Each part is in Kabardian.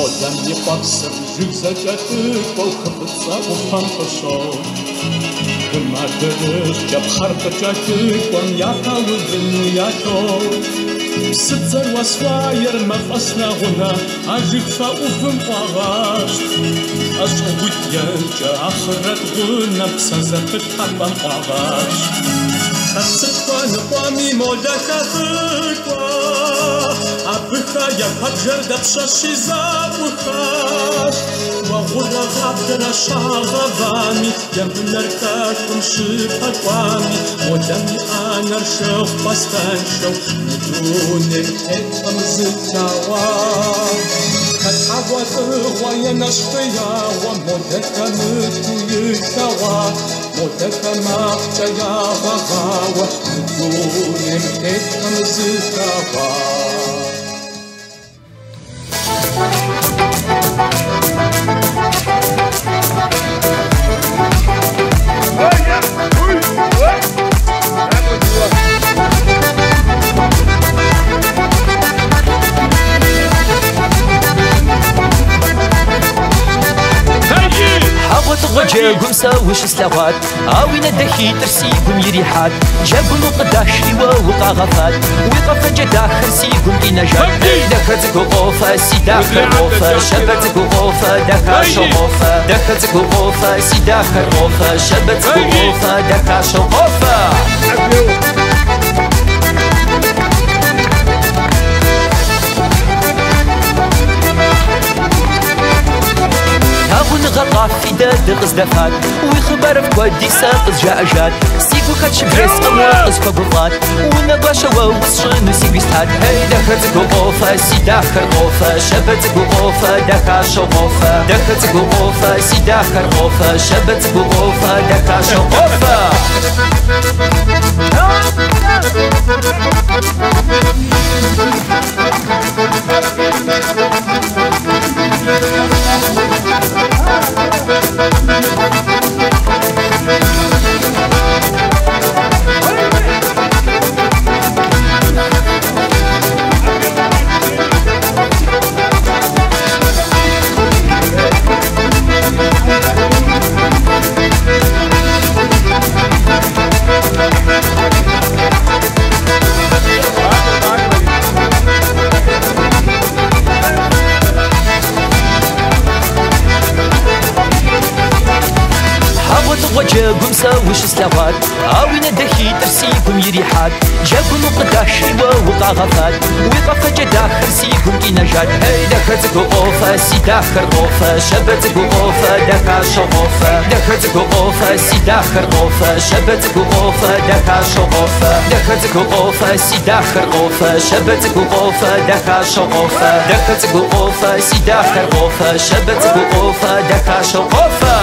Молэм и къуэпсыр жыг зэкӏэлъыкӏуэу хы Фӏыцӏэ ӏуфэм къыщокӏ. Хым адрыщӏкӏэ пхъэр къыкӏэлъыкӏуэм япэувын ялъокӏ. Псыдзэр уэс уаер мафӏэс нэгъунэ а жыг фэ ӏувым ӏуагъащт. Лӏэщӏыгъуитӏ енкӏэ ахърэт гъунэм псэ зэпылъхьэпӏэм ӏуагъащт. Хэт сыт хуэныкъуэми Молэхэ фыкӏуэ, абыхэ я куэбжэр дапщэщи зэӏухащ. Уэгъурэ гъаблэрэ щагъэвами, емынэр хэкум щыпэкӏуами, Молэм и ӏэнэр шыгъу пӏастэншэу мы дунейм теткъым зылъэгъуа. Хэт хьэгъуэлӏыгъуэ е нэщхъеягъуэ Молэ хэмыту илъэгъуа, Молэхэ макъкӏэ ягъэгъауэ мы дунейм теткъым зылъэгъуа. Хьэгъуэлӏыгъуэ джэгум сэ ущыслъэгъуат, а уи нэ дахитӏыр си гум ирихьат. Джэгум укъыдашри уэ укъагъэфат, уи къэфэкӏэ дахэр си гум къинэжат. Эй, дахэ цӏыкӏуу къофэ, си дахэр къофэ, щабэ цӏыкӏуу къофэ, дахащэу къофэ. Дахэ цӏыкӏуу къофэ, си дахэр къофэ, щабэ цӏыкӏуу къофэ, дахащэу къофэ. Лъагъуныгъэ къафи дэ дыкъыздэфат, уи хъыбарыфӏ куэди сэ къызжаӏэжат. Сигу хэт щыбжесӏэм уэ къысхуэгуфӏат, унэгуащэ уэ усщӏыну сигу истат. Эй, дахэ цӏыкӏуу къофэ, си дахэр къофэ, щабэ цӏыкӏуу къофэ, дахащэу къофэ. Дахэ цӏыкӏуу къофэ, си дахэр къофэ, щабэ цӏыкӏуу къофэ, дахащэу къофэ. Хьэгъуэлӏыгъуэ джэгум сэ ущыслъэгъуат, а уи нэ дахитӏыр си гум ирихьат. Джэгум укъыдашри уэ укъагъэфат, уи къэфэкӏэ дахэр си гум къинэжат. Эй, дахэ цӏыкӏуу къофэ, си дахэр къофэ, щабэ цӏыкӏуу къофэ, дахащэу къофэ. Дахэ цӏыкӏуу къофэ, си дахэр къофэ, щабэ цӏыкӏуу къофэ, дахащэу къофэ. Дахэ цӏыкӏуу къофэ, си дахэр къофэ, щабэ цӏыкӏуу къофэ, дахащэу къофэ. Дахэ цӏыкӏуу къофэ, си дахэр къофэ, щабэ цӏыкӏуу къофэ, дахащэу къофэ.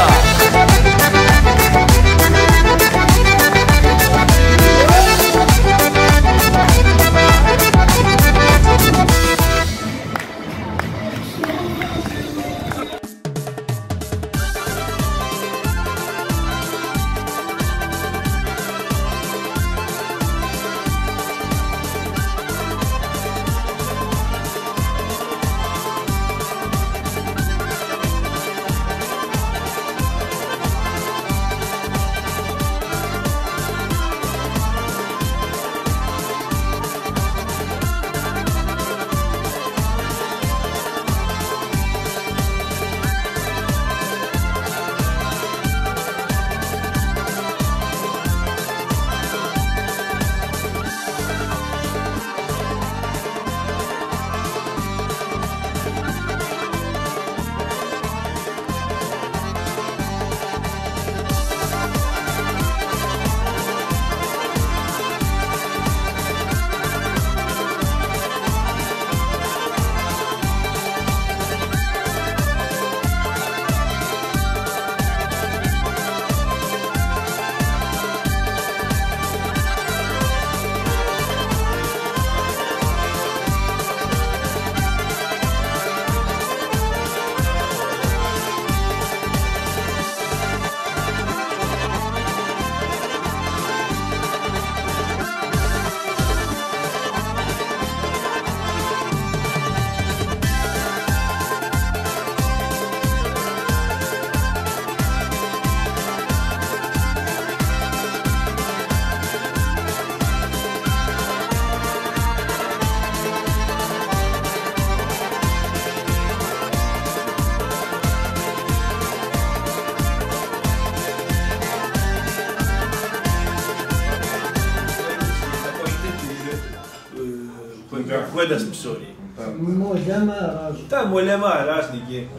Зэхуэдэщ псори. Молэмэ аращ. Тӏэ, молэмэ аращ ниги.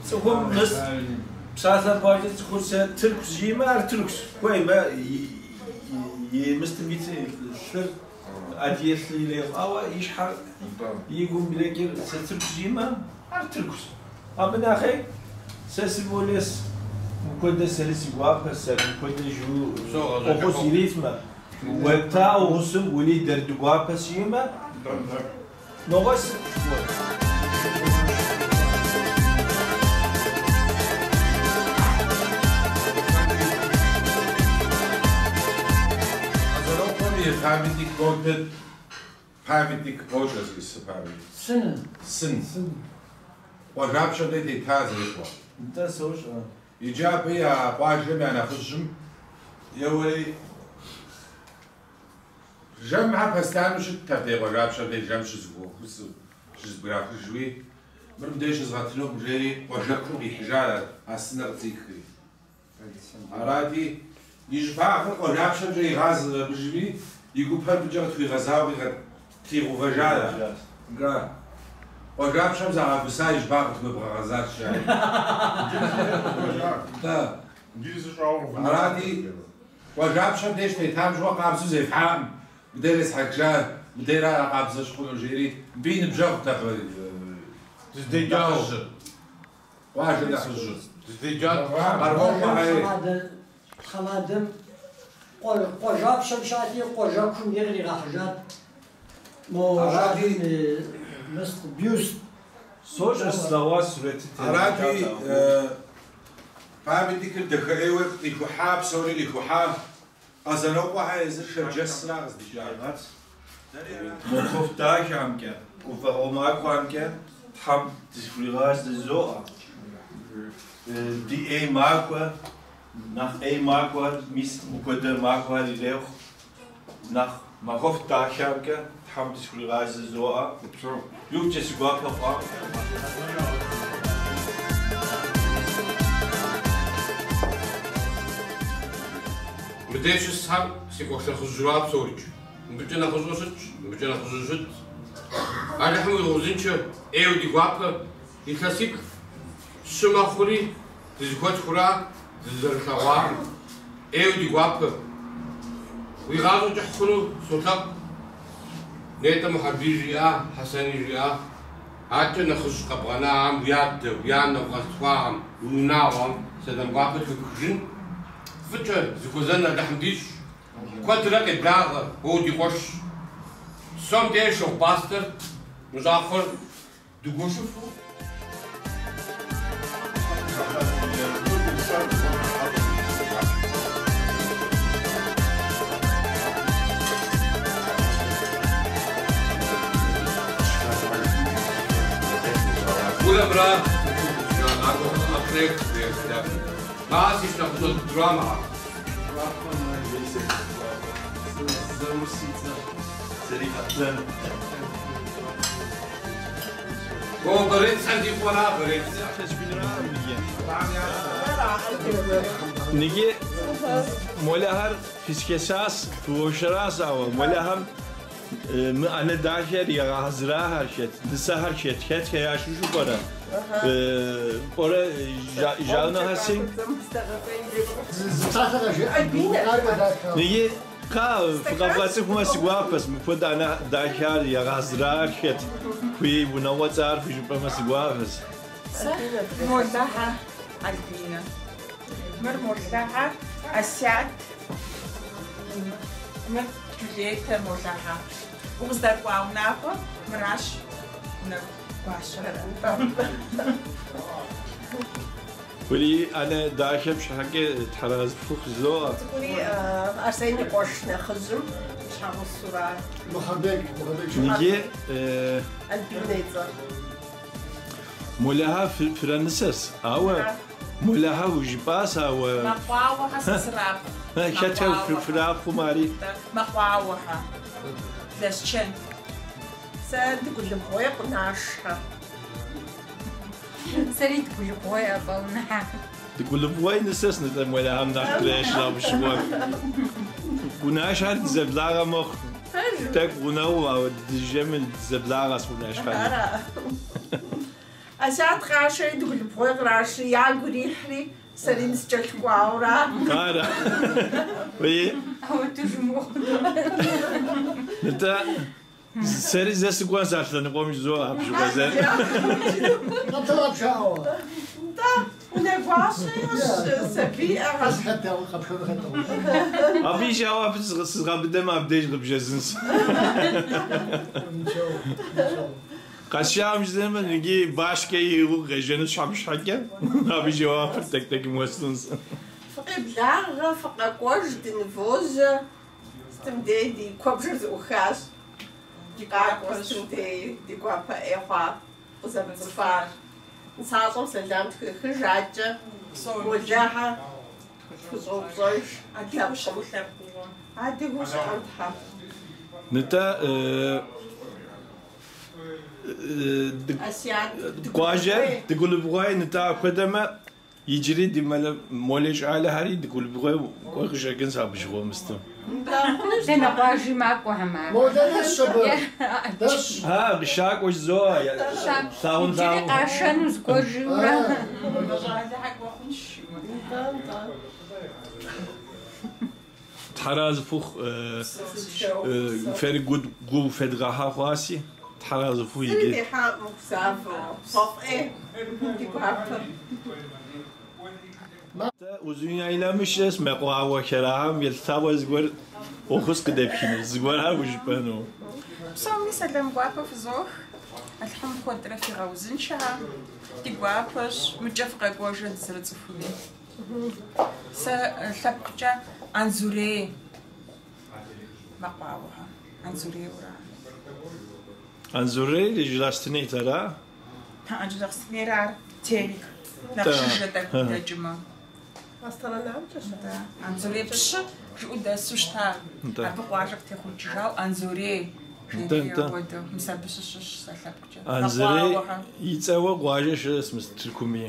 Цӏыхум мыс псалъэм папщӏэ цӏыхур сэ тырку жиӏэмэ, ар тыркущ. Хуеймэ, и мыстым и лъыр адыгэ лъы ирехъу, ауэ и щхьэр и гум ирекӏыр сэ тырку жиӏэмэ, ар тыркущ. Абы нэхъей сэ сымолэс, мыпхуэдэ сэри си гуапэ, сэ мыпхуэдэ жу ӏуэхус иритмэ, уэта гъусым ули дэр гуапэ жиӏэмэ, нэгъуэщӏ. Къэзанокъуэм и памятник модэ памятник бощӏэ зиӏысыр памятник. Сын. Сын. Къуажапщэм дей тета зэрыкӏуэ. Нтӏэ, сощӏэ. Иджы абы я къуажэм я нэхъыжьым еуэри жэмхэр постоянно щытт абдей къуажапщэм дей жэм щызыхуэхусу, щызыбграхыжуи, мыр мыбдеж щызгъэтынукъым жери къуажэкум къихьыжар а сыныр къыцӏихри. Арати, и щӏыбагъыр къуажапщэмкӏэ игъазэ абыжми, и гупэр мыбыкӏэ къытхуигъэзауэ къигъэтригъэувэжар. Нтӏэ, къуажапщэм загъэгуса и щӏыбагъ къытхуебгъэгъэзащ, жаӏэ. Нтӏэ, арати, къуажапщэм деж тетам щыгъуэ къабзэу зефхьакъым, мыдейр есхьэкӏыжа, мыдейра къабзэ щыхъуну жери, мыбы и ныбжьэгъут абы нэхъыжьыр, къуажэ нэхъыжьыр. Къэрмокъуэ Тхьэмадэм къуажапщэм щыӏэти, къуажэкум дей къригъэхьыжат. Мо бюст. Сощӏэ, слъэгъуа сурэтыр. Арати, памятникыр дахэӏейуэ къихухьа, псори къихухьа. Къэзанокъуэхэ езыр Шэрджэсра къыздикӏар. Махуэфӏ дахэмкӏэ, гуфӏэгъуэ махуэмкӏэ Тхьэм дызыхуригъазэ жызоӏэ. Ди ӏей махуэ, нэхъ ӏей махуэр, мис мыпхуэдэ махуэхэр ирехъу. Нэхъ махуэфӏ дахэмкӏэ Тхьэм дызыхуригъазэ жызоӏэ. Игукӏэ си гуапэ хъуа. Мыдей щысхэм си къуэш нэхъыжьра псорикӏ. Мыбыкӏэ нэхъыщӏэу щытщ, мыбыкӏэ нэхъыжьу щыт. Алыхьым уигъэузыншэ, ӏейуэ ди гуапэ, илъэсиплӏ щы мэхъури, дызыхуэтхура, дызэрылъэгъуакъым. ӏейуэ ди гуапэ. Уи гъащӏэ кӏыхь хъуну солъэӏу. Нетӏэ Мухьэрбий жиӏа, Хьэсэни жиӏа. Адэкӏэ нэхъыжь къэбгъэнахэм, уи адэ, уи анэ укъэзылъхуахэм, уи унагъуэм сэлам гуапэ тхуепхыжын. Фӏыкӏэ зыхуэзэн Алыхьым дищӏ. Куэдрэ къеблагъэ, уэ ди къуэшщ. Псом деж шыгъу пӏастэр, мы щӏакхъуэр дыгуэшыфу. Улэмрэ Мас иш нэхъыщӏэ драмэ. О, Борецхэр ди къуэра, Борец. Ниги молэхэр фисхесас, фыуэршэращ, ауэ молэхэм мы ӏэнэ дахэр ягъэхьэзырахэр хэт, нысэхэр хэт, хэтхэ ящыщу пӏэрэ? Пӏэрэ жаӏэнухэр си? Зы псалъэ къэжыӏэ. Ниги кхъа фыкъэвгъэцӏыхумэ си гуапэщ, мыпхуэдэ ӏэнэ дахэр ягъэхьэзырахэр хэт, фи унагъуэцӏэр фыжыпӏэмэ си гуапэщ. Молэхьэ Альбинэ. Мыр Молэхьэ Асят. Мыр Джульетэ Молэхьэ. Укъыздэкӏуа унагъуэ мыращ унэ гуащэр. Ури ӏэнэ дахэм щхьэкӏэ тхьэразэ фыхъу жызоӏэ. Цӏыкӏури Арсен и къуэш нэхъыжьым щхьэгъусэура. Мухьэрбек, Мухьэрбек. Ниги Альбинэ и цӏэр. Молэхьэ фырэнысэс, ауэ Молэхьэ ужыпӏащ, ауэ Мэкъуауэхэ сэ сырапхъу. Хэтхэ фырапхъум ари? Мэкъуауэхэ. Лэсчэн. Сэ Дыгулыбгъуей Къунашхэ. Сэри Дыгулыбгъуей Афӏэунэхьэ. Дыгулыбгъуей нысэс нытӏэ Молэхьэм нэхъ трэш абы щыгъуэ. Къунашхэр дызэблагъэ мэхъу. Тӏэкӏу гъунэгъуу, ауэ дыжэмы дызэблагъэс Къунашхьэри. Ара. Асят къашэри Дыгулыбгъуей кърашри, ягу ирихьри, сэри ныскӏэлъыкӏуауэра. Ара. Уи. Ауэдэу жумыӏэу. Нтӏэ, сэри зэ сыкӏуэн сэ а лъэныкъуэм жызоӏэ абы зэ. Къэптыгъэ пшаӏуэ. Нтӏэ, унэгуащэ сабий ӏыгъэщ. Хэт къэпшэну хэт Абы и жауэ абы сызгъэбыдэмэ абдеж къыбжезынс. Къэсшам жызэмэ, иджы башкӏэ иӏыгъыу къежьэну щхьэпщхьэкӏэ, абы и жэуапыр тӏэкӏу-тӏэкӏум уэстынс. Фыкъеблагъэ, фыкъэкӏуэж, дынывожьэ. Сытым дей ди куэбжэр зэӏухащ. Ди къакӏуэ сытым дей ди гуапэ ӏей хъуа къызэрытцӏыхуар. Нысащӏэм сэлам тхуехыж адэкӏэ, Молэхьэ тхущӏэупщӏэж. Адыгэу щыӏэу лъэпкъыуэ. Адыгэу щыӏэм тхьэ. Нтӏэ, Асят, къуажэ Дыгулыбгъуей нтӏэ апхуэдэмэ, иджыри ди молэ щӏалэхэри Дыгулыбгъуей кӏуэ къыщӏэкӏынс абы щыгъуэ мыстым. Дэнэ къуажи макӏуэхэм ар. Молэ дэсщ абы. Дэсщ. А, къыщакӏуэ жызоӏэ, лъагъун Иджыри лъагъун. къашэну зыгуэр жиӏэурэ. Щӏалэхэр кӏуэ хъунщ жиӏэу. Нтӏэ, нтӏэ. Тхьэразэ фыхъу, фэри гу федгъэхьа хъуаси, тхьэразэ фыхъу Зыри иджы. дихьакъым гузавэу. Фӏэфӏ ӏей ди гуапэ. Узуняйлэми щыӏэс мэкъуауэхэрахьэм елъытауэ зыгуэр ӏуэхус къыдэпхыну, зыгуэрхэр ужыпӏэну. Псоми сэлам гуапэ фызох. Алыхьым куэдрэ фигъэузыншэхэ. Ди гуапэщ, мыкӏэ фыкъэкӏуэжрэ дызэрыцӏыхуми. Сэ лъэпкъкӏэ Анзурей мэкъуауэхэ. Анзурейуэра. Анзурей Джылахъстэнейт ара? Джылахъстэнейр ар Терек. Нэхъ жыжьэ тӏэкӏу дэкӏмэ. А сторонамкӏэ щыта? Анзурей пщы жыӏэу дэсу щыта. Нтӏэ. Абы къуажэ къытехъукӏыжауэ Анзурей Нтӏэ, жери нтӏэ. апхуэдэу. Мис абы щыщыщ сэ лъэпкъкӏэ. Анзурей Мэкъуауэхэ. и цӏэуэ къуажэ щыӏэс мыс Тыркуми.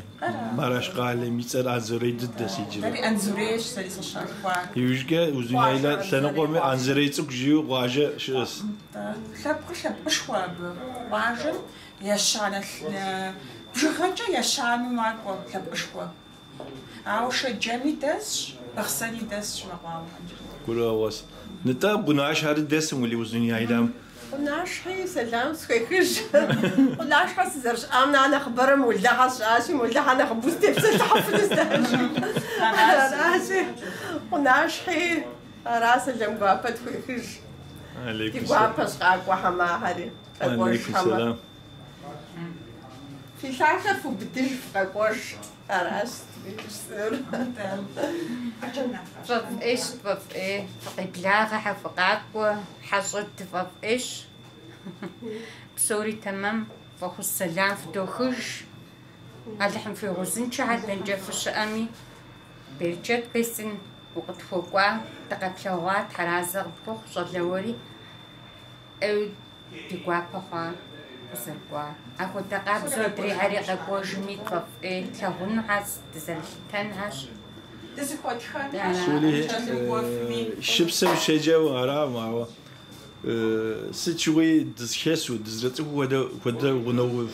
Мараш къалэм и цӏэр Анзурей дыдэс иджыри. Дэри Анзурейщ сэри сыщалъхуар. Иужькӏэ Узуняйлэ лъэныкъуэми Анзурей цӏыкӏу жиӏэу къуажэ щыӏэс. Нтӏэ. Лъэпкъыр лъэпкъышхуэ абы. Къуажэм ещанэ бжыгъэкӏэ ещанэу макӏуэ лъэпкъышхуэ. Ауэ Шэджэми дэсщ, Бахъсэни дэсщ мэкъуауэхэм. Гурыӏуэгъуэс. Нтӏэ, Къунашхьэри дэсым ули Узуняйлэм. Къунашхьи сэлам схуехыж. Къунашхьэ сызэрыщыӏам нэ нэхъыбэрэ Молэхьэ сщыӏащи, Молэхьэ нэхъыбэу сытепсэлъыхьыфыну здэжи. Аращи, Къунашхьи ара сэлам гуапэ тхуехыж. Ди Алейкум гуапэщ къакӏуэхэм ахэри, Алейкум къэкӏуэжхэмэ. сэлам. Фи лъахэр фубыдыж, фыкъэкӏуэж. Аращ жысӏэнур. Фӏэфӏ ӏейщ, фӏэфӏ ӏей. Фыкъеблагъэхьэ, фыкъакӏуэ, хьэщӏэр дыфӏэфӏ ӏейщ. Псори тэмэм, фӏэхъус сэлам фыдохыж. Алыхьым фигъэузыншэхьэ, дэнкӏэ фыщыӏэми. Берычэт бесын, укъытхуэкӏуа, дыкъэплъэгъуа, тхьэразэ къыпхухъу щӏалэ уэри. ӏейуэ ди гуапэ хъуа къызэрыкӏуа. Апхуэдэ къабзэу адрейхэри къэкӏуэжми тфӏэфӏ ӏей тлъагъунухьэщ, дызэрылъытэнхьэщ. Дызыхуэтхэнхьэщ, Сули кӏэлъымыкӏуэфми. шыпсэм щеджэу арам, ауэ сыт щыгъуи дызэхэсу, дызэрыцӏыху хуэдэ гъунэгъуу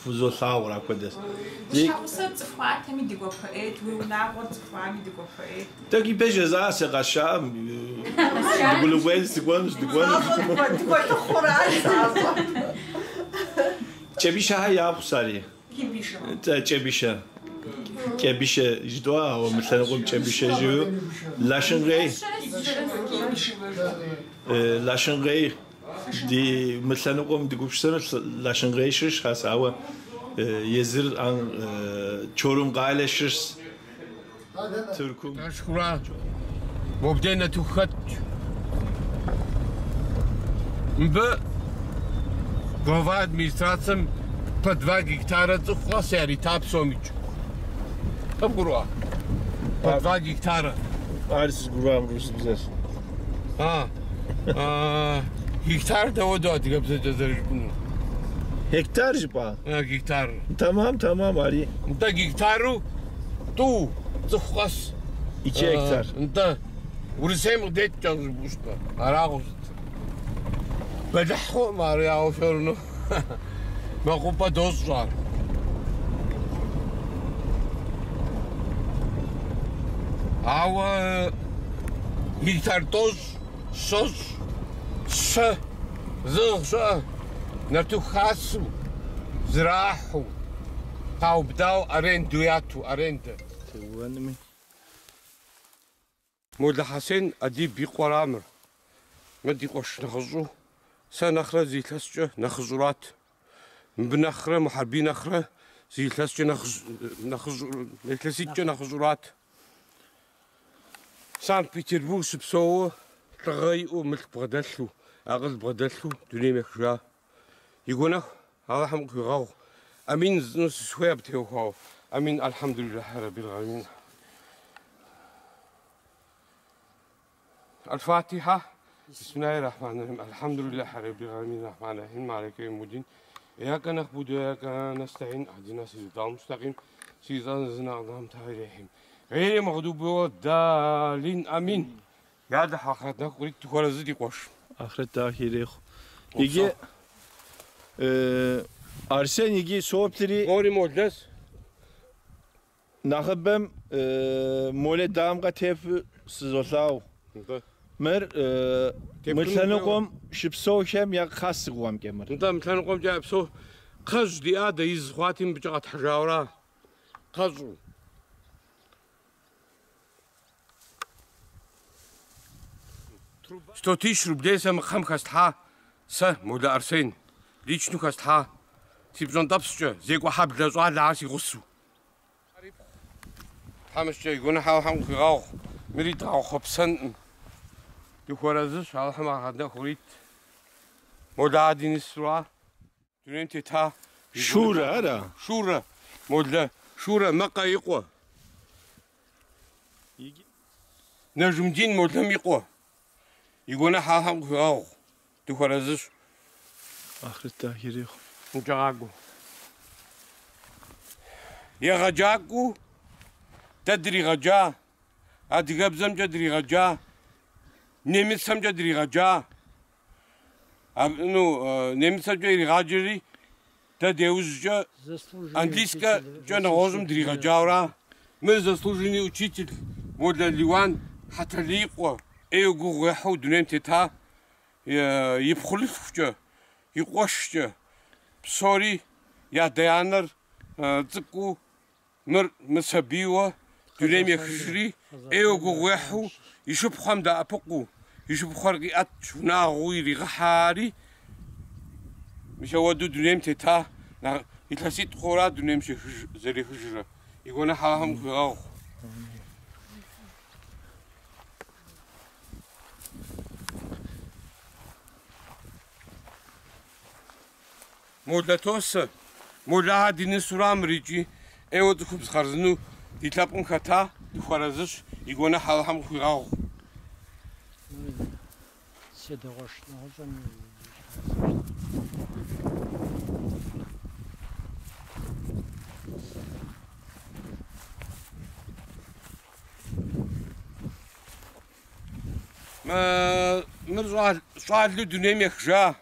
фызолъагъур апхуэдэ. Уи щхьэгъусэр цӏыхуатэми ди гуапэ ӏейт, уи унагъуэр цӏыхуами ди гуапэ ӏейт. Тӏэкӏу ипэ жезӏа сэ къэсшам, Дыгулыбгъуей сыкӏуэнущ, дыкӏуэнущ. Дыхуэлъыхъуращ защӏэ. Кӏэбишэхэ япхъущ ари. Кибишэ. Кӏэбишэ. Кӏэбишэ жыдоӏэ, ауэ мы лъэныкъуэм кӏэбишэ жиӏэу. Лашынкъей. Лашынкъей. Ди мы лъэныкъуэм дыгупсысэмэ Лашынкъей щыщ, ауэ езыр Чорум къалэ щыщ. Тыркум. Шхура, мобдей нэтыху хэтщ. Мыбы глава администрацэм по 2 гектара цӏыху къэс ярита псомикӏ. Къыбгурыӏуа? По 2 гектара. Ар сызгурыӏуам урысыбзэщ. Гектар дауэдэу адыгэбзэкӏэ зэрыжыпӏэнур? Гектар жыпӏа? Гектар. Тэмам, тэмам, ари. Нтӏэ гектару тӏу цӏыху къэс. 2 гектар. Нтӏэ. Урысейм къыдет кӏэщӏу жыпӏэу щытмэ, аракъым щытыр. Бэлыхь хъуӏым ар, ауэ всё равно мэкъупӏэ дощӏ ар. Ауэ гектар 90, 20, 100 зыӏыгъ щыӏэ, нартыху хасэу, зэрахьэу, къаубыдауэ аренду яту, арендэ. Теувэнуми. Молэ Хьэсен Адиб и къуэра мыр. Мыр ди къуэш нэхъыщӏу, сэ нэхърэ зы илъэскӏэ нэхъыщӏурат. Мыбы нэхърэ, Мухьэрбий нэхърэ зы илъэскӏэ нэхъыщӏу, илъэситӏкӏэ нэхъыщӏурат. Санкт-Петербург щыпсэууэ лӏыгъэ иӏэу, мылъку бгъэдэлъу, акъыл бгъэдэлъу дунейм ехыжа. И гуэныхь Алыхьым къыхуигъэгъу. Амин жысӏэну сыхуей абы теухуауэ. Амин, альхьэмдулиллахь раббил гӏалэмин. Аль-Фатиха. Бисмиллахи рахмани рахим. Альхьэмдулиллахь раббил гӏалэмин рахмани рахим. Малики яумиддин. Ияка нахбуду ва ияка настаин. Ихдина сиратал мустаким. Сиратал лазина ан'амта алейхим. Гъейрил магъдуби валад-даллин. Амин. Ялыхь ахърэт нэху кърит дыхуэарэзы ди къуэш. Ахърэт дахи ирехъу. Иджы Арсен иджы соплъри. Мори молэс. Нэхъыбэм молэ дамгъэ тефу сызолъагъу. Мыр мы лъэныкъуэм щыпсэухэм я кхъэ си гугъэмкӏэ мыр. Нтӏэ, мы лъэныкъуэмкӏэ псэу кхъэжь диӏа дэ из хъуати мыбыкӏэ къэтхьыжауэра кхъэщӏу. Сто тысяч рублей сэ мы кхъэм хэслъхьа, сэ, Молэ Арсен, лично хэслъхьа, си пщӏэнтӏэпскӏэ, Зекӏуэхьэблэ щӏалэхэр си гъусэу. Тхьэмыщкӏэ и гуэныхь Алыхьым къыхуигъэгъу, мыри дгъэхъуэпсэнкъым. Дыхуэрэзыщ, Алыхьым ахърэт нэху кърит. Молэ Ади нысура, дунейм тета. Шурэ, ара? Шурэ, Молэ, Шурэ, Мэкъэ и къуэ. Нэжмдин Молэм и къуэ. И гуэныхь Алыхьым къыхуигъэгъу, дыхуэрэзыщ. Ахърэт дахи ирехъу. Укӏэгъакӏуэ. Егъэджакӏуэу дэ дригъэджа, адыгэбзэмкӏэ дригъэджа, немыцэмкӏэ дригъэджа. Ну, немыцэмкӏэ иригъаджэри, дэ деужькӏэ английскэкӏэ нэгъуэщӏым дригъэджауэра. Мыр заслуженный учитель Молэ Лиуан Хьэталий и къуэ, ӏейуэ гугъу ехьу дунейм тета и пхъурылъхукӏэ, и къуэшкӏэ, псори и адэ-анэр цӏыкӏуу мыр мысабийуэ дунейм ехыжри, ӏейуэ гугъу ехьу и шыпхъухэм дэӏэпыкъуу, и шыпхъухэр къиӏэтщ, унагъуэу иригъэхьари, мис ауэдэу дунейм тета илъэситӏ хъуура дунейм зэрехыжрэ, и гуэныхь Алыхьым къыхуигъэгъу. Молэ Тосэ, Молэ Ади нысура мыр икӏи ӏейуэ цӏыхубз хъарзынэу ди лъэпкъым хэта, дыхуэрэзыщ, и гуэныхь Алыхьым къыхуигъэгъу. Си адэ къуэш нэгъуэщӏэм и Мыр щӏалэу дунейм ехыжа,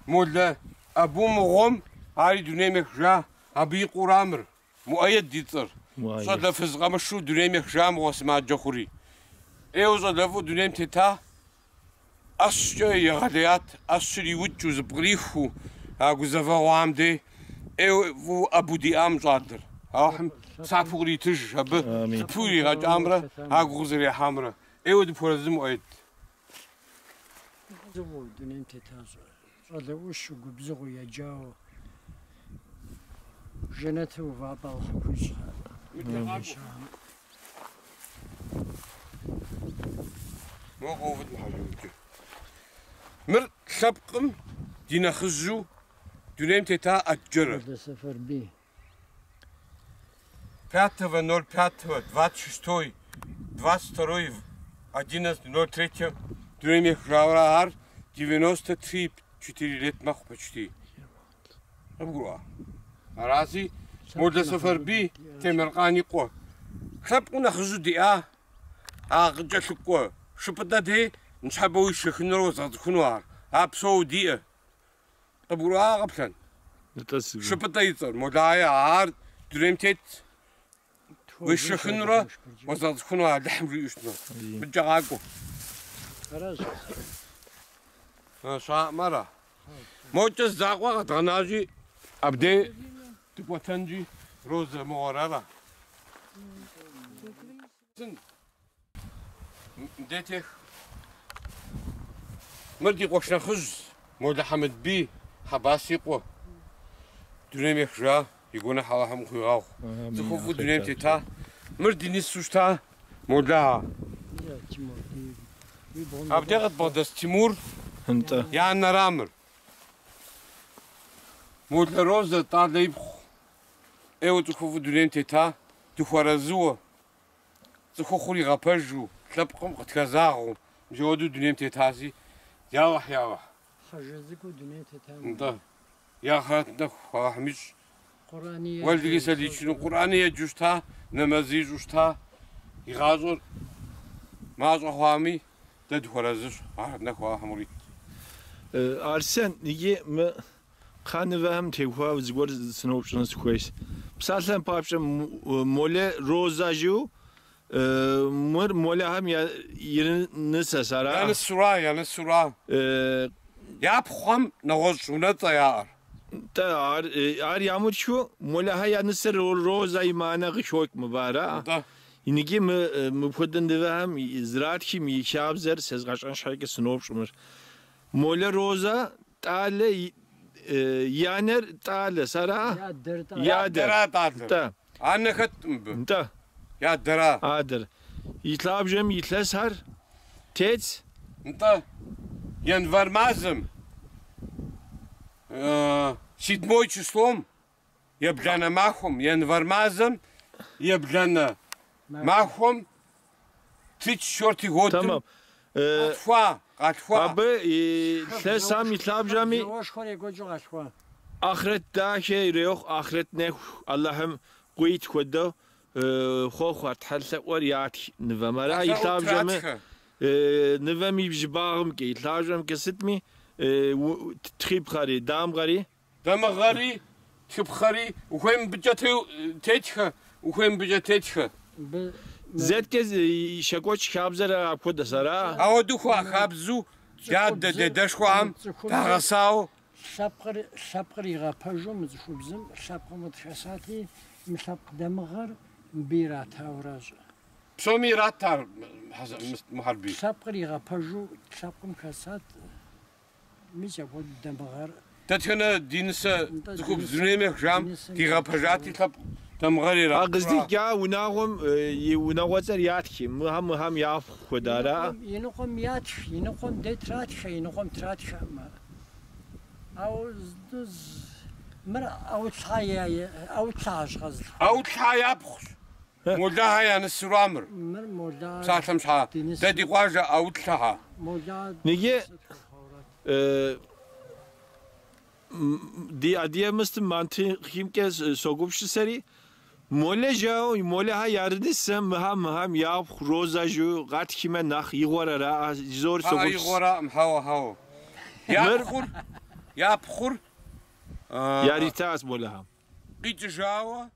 Молэ Абу мыгъуэм ари дунейм ехыжа, абы и къуэра мыр, Муӏэед и цӏэр. Щӏалэ фыз къэмышэу дунейм ехыжа мыгъуэ сымаджэ хъури. ӏейуэ щӏалэфӏу дунейм тета, ӏэщкӏэ егъэлеят, ӏэщыр иукӏыу, зэпкърихыу, а гузэвэгъуэм дей ӏейуэ фӏыуэ ӏэбу диӏам щӏалэр. Алыхьым псапэу къритыж абы лъыпу иригъэкӏамрэ а гугъу зэрехьамрэ. Ӏейуэ дыпхуэрэзы, Муӏэед. Дунейм тета щӏалэ ӏущу, губзыгъэу, еджауэ, жэнэтыр увыӏэпӏэ Алыхьым хуищӏ. Мыр лъэпкъым ди нэхъыжьу дунейм тета ӏэджэрэ. Сэфарбий. Пятого ноль пятого, 26-й, 22-й, 11 ноль третьем дунейм ехыжауэ ар 93, 4 лет мэхъу почти. Къыбгурыӏуа? Арази, Молэ Сэфарбий Темыркъан и къуэ. Лъэпкъыу нэхъыжьу диӏа, а къыкӏэлъыкӏуэ. Шыпӏытӏэ дей ныщхьэбэ уишэхынурэ уэзгъэцӏыхуну ар. А псэу диӏэ. Къыбгурыӏуа Къаплъэн? Шыпӏытӏэ и цӏэр, Молае, ар дунейм тет. Уишэхынурэ уэзгъэцӏыхуну Алыхьым жиӏэу щытмэ. Мыдкӏэ къакӏуэ. Щаӏмэра. Мокӏэ зы закъуэ къэдгъэнащи, абдей дыкӏуэтэнщи, Розэ мыгъуэр ара. Мыдей тех. Мыр ди къуэш нэхъыжь, Молэ Хьэмыдбий, Хьэбас и къуэ. Дунейм ехыжа, и гуэныхь Алыхьым къыхуигъэгъу. Цӏыхуфӏу дунейм тета. Мыр ди нысэу щыта, Молэхьэ. Абдей къыдбгъэдэс Тимур, и анэра мыр. Молэ Розэ Тӏалэ ипхъу. ӏейуэ цӏыхуфӏу дунейм тета, дыхуэарэзыуэ. Цӏыхухъур игъэпэжу, лъэпкъым къытхэзагъэу, мис дунейм тетаси, Ялыхь, Ялыхь. Хъэжы цӏыкӏуу дунейм тетам. Нтӏэ, и ахърэт нэху Алыхьым ищӏ. Уэлэхьи сэличыну Къурӏэни еджэу щыта, нэмэзи ищӏу щыта, и гъащӏэр мащӏэ хъуами, дэ дыхуэарэзыщ, ахърэт нэху Алыхьым кърит. Арсен, иджы мы кхъэ нывэхэм теухуауэ зыгуэр сыноупщӏыну сыхуейщ. Псалъэм папщӏэ, Молэ Розэ жиӏэу, мыр Молэхэм я нысэщ, ара? Я нысэра, я нысэра. Я пхъухэм нэгъуэщӏ унэцӏэ яӏэр. Нтӏэ, ар ямытхыу Молэхэ я нысэр Розэ и мыхьэнэ къыхокӏ мыбы, ара? Нтӏэ. Иджы мыпхуэдэ нывэхэм зэратхым и хабзэр сэзгъэщӏэн щхьэкӏэ сыноупщӏ мыр. Молэ Розэ Тӏалэ и анэр Тӏалэщ, ара? И адэра Тӏалэр. Нтӏэ. Анэ хэткъым мыбы. Нтӏэ. И адэра. Адэр. И лъабжьэм илъэсхэр тетщ. Нтӏэ. Январь мазэм, седьмой числом, ебланэ махуэм, январь мазэм, ебланэ махуэм, 34 годым Тэмэм. къалъхуа, къалъхуа. Абы илъэсам и лъабжьэми Зауэшхуэр екӏуэкӏыу къалъхуа. Ахърэт дахэ ирехъу, ахърэт нэху Алыхьым къуит хуэдэу хъуэхъу ар тхьэлъэӏуэр ятх нывэм. Ара и Тхьэлъэӏур лъабжьэми тратхэ. нывэм и щӏыбагъымкӏэ, и лъабжьэмкӏэ сытми тхыпхъэри, дамыгъэри. Дамыгъэри, тхыпхъэри, ухуейм мыбыкӏэ тетхэ, ухуейм мыбыкӏэ тетхэ. Зэткӏэ щекӏуэкӏ хабзэр апхуэдэщ, ара? Ауэдэу хуа хабзэу дядэ, дадэшхуэхэм дагъэсауэ. Лъэпкъыр игъэпэжу мы цӏыхубзым лъэпкъым къытхэсати, мы лъэпкъ дамыгъэр мыбы иратауэращ. Псоми ират ар, Мухьэрбий. Лъэпкъыр игъэпэжу лъэпкъым хэсат, мис апхуэдэ дамыгъэр. Дэтхэнэ ди нысэ цӏыхубз дунейм ехыжам дигъэпэжати лъэпкъ дамыгъэр А ират. къыздикӏа унагъуэм и унагъуэцӏэр ятх, мыхэм япхъу хуэдэ, ара? Иныкъуэм ятх, иныкъуэм дей тратхэ, иныкъуэм тратхэкъым. Ауэ мыр Ӏэутлъхьэщ къэзылъхуар. Ӏэутлъхьэ япхъущ. Молэхьэ я нысэра мыр. Мыр Молэ Псалъэм щхьа, дэ ди къуажэ Ӏэутлъхьэ. Молэ Ниги ди адыгэ мыстым мантыхимкӏэ согупсысэри, Молэ жаӏэу, Молэхьэ ярынысэм мыхэм япхъу Розэ жиӏэу къатхимэ нэхъ игъуэр ара? Зор Хьэ, игъуэраӏым, хьэуэ, хьэуэ. Я пхъур яритащ Молэхэм. Къикӏыжауэ.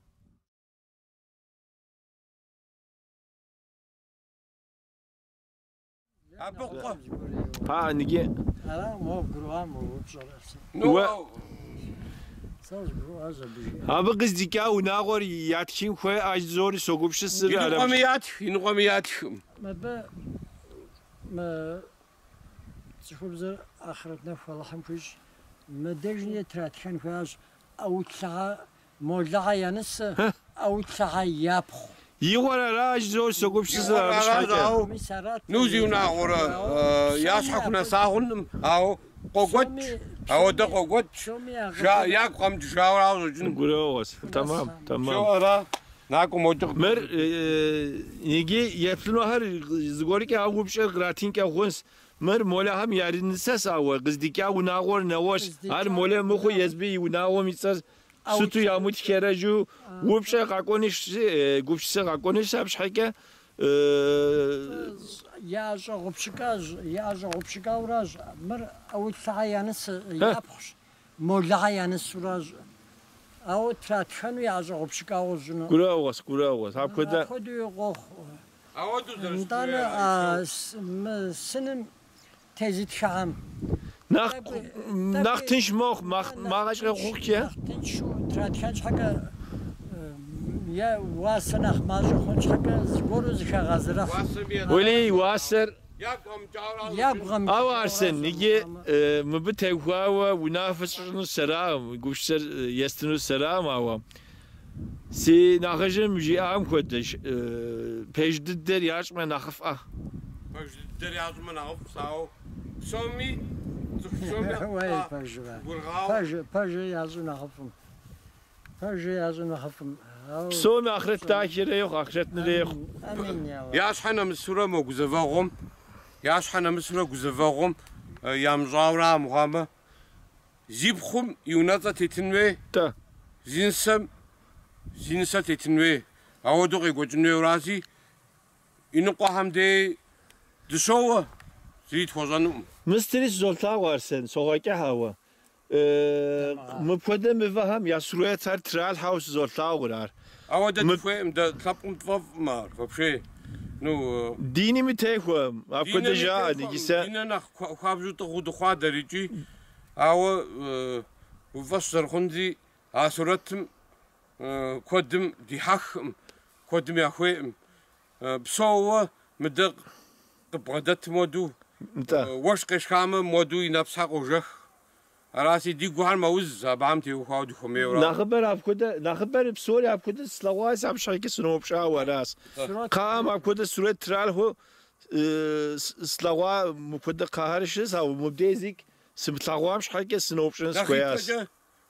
Абы къуэ. Па, ниги. Ара, мо гурыӏуам упщӏэр. Ну, Сэ згурыӏуащ абы жиӏар. Абы къыздикӏа унагъуэр ятхын хуей аж зори согупсысыр ара. Иныкъуэми ятх, иныкъуэми ятхым. Мыбы мы цӏыхубзыр ахърэт нэху Алыхьым хуищӏ. Мыдежни тратхэн хуящ Ӏэутлъхьэ, Молэхьэ я нысэ, Ӏэутлъхьэ япхъу. Игъуэр ара аж зори согупсысыр абы щхьэкӏэ. Мис арат. Ну, зи унагъуэрэ я щхьэ хунэса хъункъым, ауэ къокӏуэкӏ, ауэдэ къокӏуэкӏ, ягу къэмыкӏыжауэ ауэ щӏэкӏыну. Гурыӏуэгъуэщ. Тэмам, тэмам. Всё, ара, накӏуэ мокӏэ. Мыр иджы еплъынухэр зыгуэркӏэ а упщӏэр къратынкӏэ хъунщ. Мыр Молэхэм ярынысэщ, ауэ къыздикӏа унагъуэр нэгъуэщ. Ар Молэ мыхъуу езбы и унагъуэм и цӏэр сыту ямытхэрэ жиӏэу упщӏэ къакӏуэнущ, гупсысэ къакӏуэнущ абы щхьэкӏэ. Яӏэщӏэгъупщыкӏауращ. Мыр Ӏэулъэхьэ я нысэ япхъущ, Молэхьэ я нысэуращ. Ауэ тратхэну яӏэщӏэгъупщыкӏауэ щӏыну. Гурыӏуэгъуэщ, гурыӏуэгъуэщ. Апхуэдэ. Апхуэдэуи къохъу. Нтӏанэ а мы сыным тезытхыхьэм. Нэхъ нэхъ тынш мэхъу, махъэкӏэ хъухукӏэ. Нэхъ тыншу тратхэн щхьэкӏэ е уасэ нэхъ мащӏэ хъун щхьэкӏэ зыгуэру зыхагъэзэрыхь. Уэли, уасэр. Ягу къэмыкӏауэ. Ауэ, Арсен, иджы мыбы теухуауэ унафэ сщӏыну сэракъым, гупсысэр естыну сэракъым, ауэ си нэхъыжьым жиӏам хуэдэщ, пэж дыдэр ящӏмэ нэхъыфӏэ. Пэж дыдэр ящӏмэ нэхъыфӏщ, ауэ псоми, цӏыху псоми Уей, пэжрэ. гургъауэ. Пэж, пэжыр ящӏу нэхъыфӏым. Пэжыр ящӏу нэхъыфӏым. Ауэ Псоми ахърэт дахи ирехъу, ахърэт нырехъу. Амин, я Аллахь. Я щхьэ нэмысурэ мо гузэвэгъуэм, я щхьэ нэмысурэ гузэвэгъуэм ямыщӏауэра мыхъуамэ, зи пхъум и унэцӏэ тетын хуей, зи нысэм зи нысэ тетын хуей, ауэдэу къекӏуэкӏын хуейуэращи, иныкъуэхэм дей дыщоуэ, зыри тхуэщӏэнукъым. Мыстри сызолъагъу, Арсен, согъэкӏыхь, ауэ мыпхуэдэ мывэхэм я сурэтхэр тралъхьэу сызолъагъур ар. Ауэ дэ дыхуейкъым, дэ лъэпкъым тфӏэфӏкъым ар, вообще. Ну, Динми техуэм, апхуэдэ динэми жаӏэ техуэкъым, иджы сэ. Динэ нэхъ хуабжьу тӏыгъыу дыхъуа дэр икӏи, ауэ уи фӏэщ зэрыхъунзи, а сурэтым куэдым дихьэхкъым, куэдым яхуейкъым. Псоуэ мыдэ къыбгъэдэтым хуэдэу, уэшх къешхамэ, моду и нэпсхэр къожэх. Араси, ди гухэр мэуз, абыхэм теухуауэ дыхуэмейуэра. Нэхъыбэр апхуэдэ, нэхъыбэр псори апхуэдэ слъэгъуащ, абы щхьэкӏэ сыноупщӏауэ аращ. Кхъэм апхуэдэ сурэт тралъхьэу слъэгъуа мыпхуэдэ кхъэхэр щыс, ауэ мыбдеж зикӏ сымылъэгъуам щхьэкӏэ сыноупщӏын Нэхъ сыхуеящ. ипэкӏэ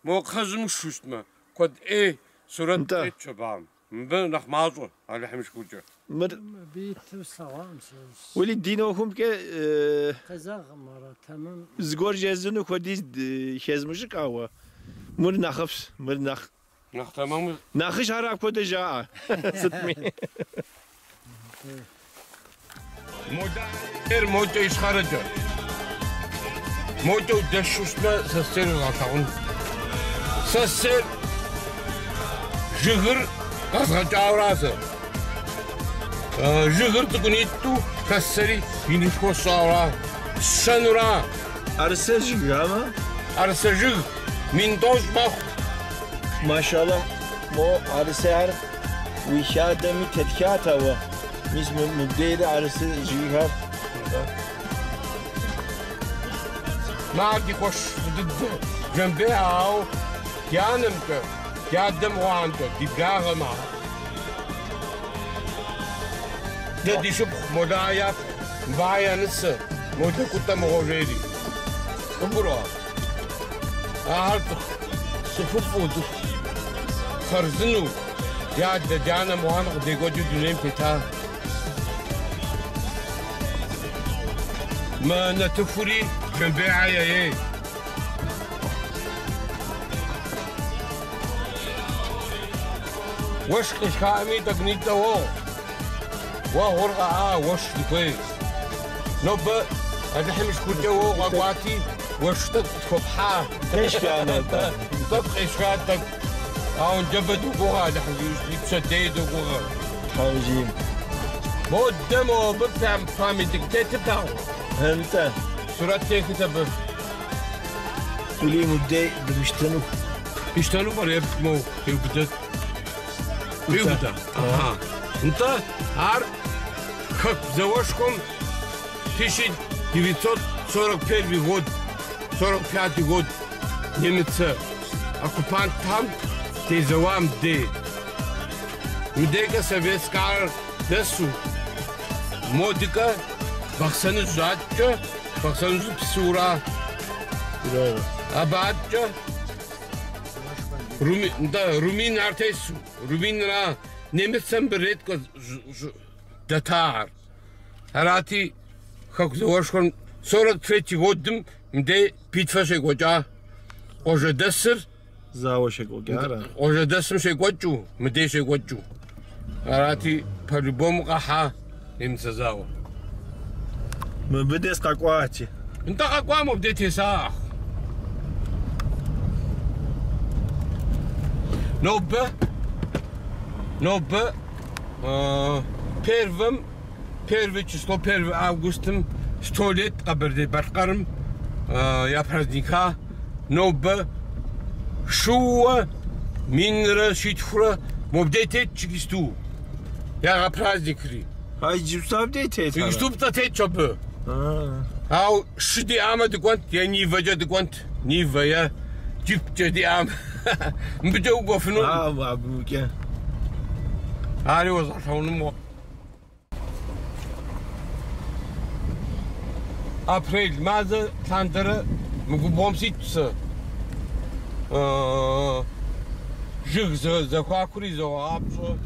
мо кхъэжьым щытмэ, куэд ӏей сурэт тетщ абыхэм. Мыбы нэхъ мащӏэ, Алыхьым и шыкуркӏэ. Мыр Мыбы иту слъэгъуакъым сэ. Уэли дин ӏуэхумкӏэ Къезэгъым ара, тэмэм. зыгуэр жезыну хуэдиз хезмыщӏыкӏ, ауэ мыр нэхъыфӏщ, мыр нэхъ. Нэхъ тэмэму. Нэхъыщхьэр апхуэдэ жаӏэ, сытми. Модэр мокӏэ ищхъэрэкӏэ. Мокӏэ удэшу щытмэ, сэ сцейр уэзгъэлъагъун. Сэ сцейр жыгыр къэзгъэкӏауэра сэ. Жыгыр цӏыкӏунитӏу хэссэри инышхуэ сщӏауэра. Сщэнура. Ӏэрысэ жыг амэ? Ӏэрысэ жыг 10 000 мэхъу. Машаллах, мо ӏэрысэхэр уи хадэми тетхат, ауэ мис мыбдейри ӏэрысэ жыгхэр. Мар ди къуэш фӏы дыдэ Жэмбей, ауэ ди анэмкӏэ, ди адэм гъуамкӏэ, ди благъэм ар. Дэ ди шыпхъу Молэ япхъу, Мба я нысэ, Молэ Кӏутӏэ мыгъуэ жери. Къыбгурыӏуа? Ахэр цӏыху, цӏыхуфӏу, цӏыху хъарзынэу, ди адэ, ди анэм гъуам къыдекӏуэкӏыу дунейм тета. Мы нэтыхури Жэмбейхьэ яей. Уэшх къешхами тӏэкӏунитӏэ уэгъу. Уэгъур къэӏа, уэшх дыхуей. Нобэ Алыхьым и шыкуркӏэ уэ укъэкӏуати, уэшх тӏэкӏу къытхуэпхьа. Къешха нобэ. Тӏэкӏу къешха тӏэкӏу. Ауэ ныджэбэ догугъэ, Алыхьым жиӏэу пщэдей догугъэ. Тхьэжи. Модэ мобы памятник тетыр плъагъу. Нтӏэ. Сурэт техыт абы. Ули мыбдей дымыщтэну. Пищтэну пӏэрэ еплъ моу къиубыдэт. Къиубыда? Аха. Нтӏэ, ар Хэку зауэшхуэм 1941 год, 45 год немыцэ оккупантхэм тезэуа мыдей. Мыдейкӏэ советскэр дэсу, модыкӏэ Бахъсэныжь аткӏэ, Бахъсэныжь псыура. Абы аткӏэ нтӏэ, румын ар тесу, румынра немыцэм редкэ дэтар. Арати, Хэку зауэшхуэм 43 годым мыдей битвэ щекӏуэкӏа. Къуажэдэсыр Зауэ щекӏуэкӏара. Къуажэдэсым щекӏуэкӏыу, мыдей щекӏуэкӏыу. Арати, По-любому къахьа немыцэ зауэр. Мыбы дес къэкӏуати. Нтӏэ къэкӏуа мобдей теса. Нобэ, нобэ первым, первый число, первый августым 100 лет Къэбэрдей-Балъкъэрым я праздника нобэ шууэ минрэ щитхурэ мобдей тетщ иджысту. Ягъэпраздникри. А иджыпсту абдей тет? Иджысту пцӏэ тетщ абы. Ау шы диӏамэ дыкӏуэнт, е Нивэкӏэ дыкӏуэнт, Нивэ е джипкӏэ диӏамэ. Мыбыкӏэ укӏуэфыну. Абыкӏэ. Ари уэзгъэлъагъуну. Апрель мазэ лъандэрэ мы губгъуэм ситщ сэ. Жыг зэхуакури изогъапщӏэ.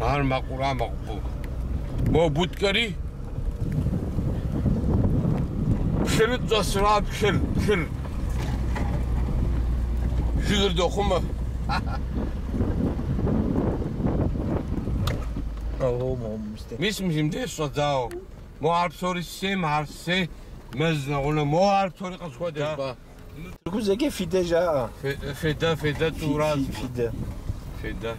Ар мэкъура мэкъу. Мо будкэри плъыру тщӏэсыра плъыр, плъыр. Жыгыр дохъумэ. Мис мыбдеж щӏэдзауэ. Мо ар псори сысейм, ар сысей, мэз нэгъунэ, мо ар псори къысхуэдэщ. Тыркубзэкӏэ фидэ жаӏэ. Федэ, федэ тӏуращ. Фидэ. Федэ.